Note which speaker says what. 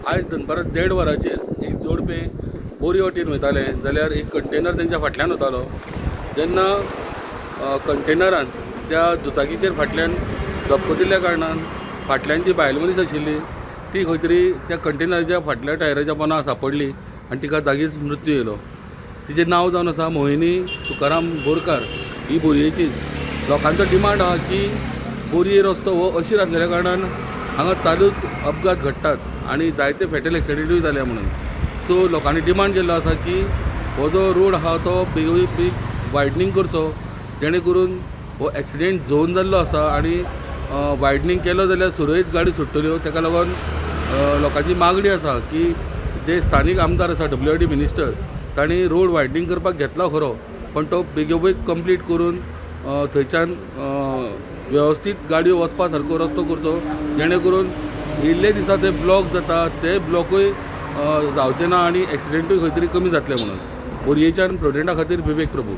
Speaker 1: आयज दनपारां 1:30 वरांचेर एक जोडपें बोरये वटेन वयतालें जाल्यार एक कंटेनर तेंच्या फाटल्यान वतालो. जेन्ना कंटेनरान त्या दुचाकीचेर फाटल्यान धपको दिल्ल्या कारणान फाटल्यान जी बायल मनीस आशिल्ली ती खंय तरी त्या कंटेनराच्या फाटल्या टायराच्या पोंदा सांपडली आनी तिका जागीच मृत्यू येयलो. तिचें नांव जावन आसा मोहिनी तुकाराम बोरकार. ही बोरयेचीच. लोकांचो डिमांड आहा की बोरये रस्तो हो अशीर आसलेल्या कारणान हांगा चालूच अपघात घडटात आनी जायते फेटल एक्सिडंटूय जाल्या म्हणून. सो लोकांनी डिमांड केल्लो आसा की हो जो रोड आहा तो बेगीन बेग वायडनींग करचो, जेणे करून हो एक्सिडेंट झोन जाल्लो आसा आनी वायडनींग केलो जाल्यार सुरळीत गाडी सुट्टल्यो. ताका लागून लोकांची मागणी आसा की जे स्थानीक आमदार आसा, WID minister, तांणी रोड वायडनींग करपाक घेतला खरो, पण तो बेगोबेग कंप्लीट करून थंयच्यान वेवस्थीत गाडयो वचपा सारको रस्तो करचो, जेणे करून इल्ले दिसा थंय ब्लॉक जाता ते ब्लॉकूय जावचे ना आनी एक्सिडेंटूय खंय तरी कमी जातले म्हणून. बोरयेच्यान प्रुडंटा खातीर विवेक प्रभू.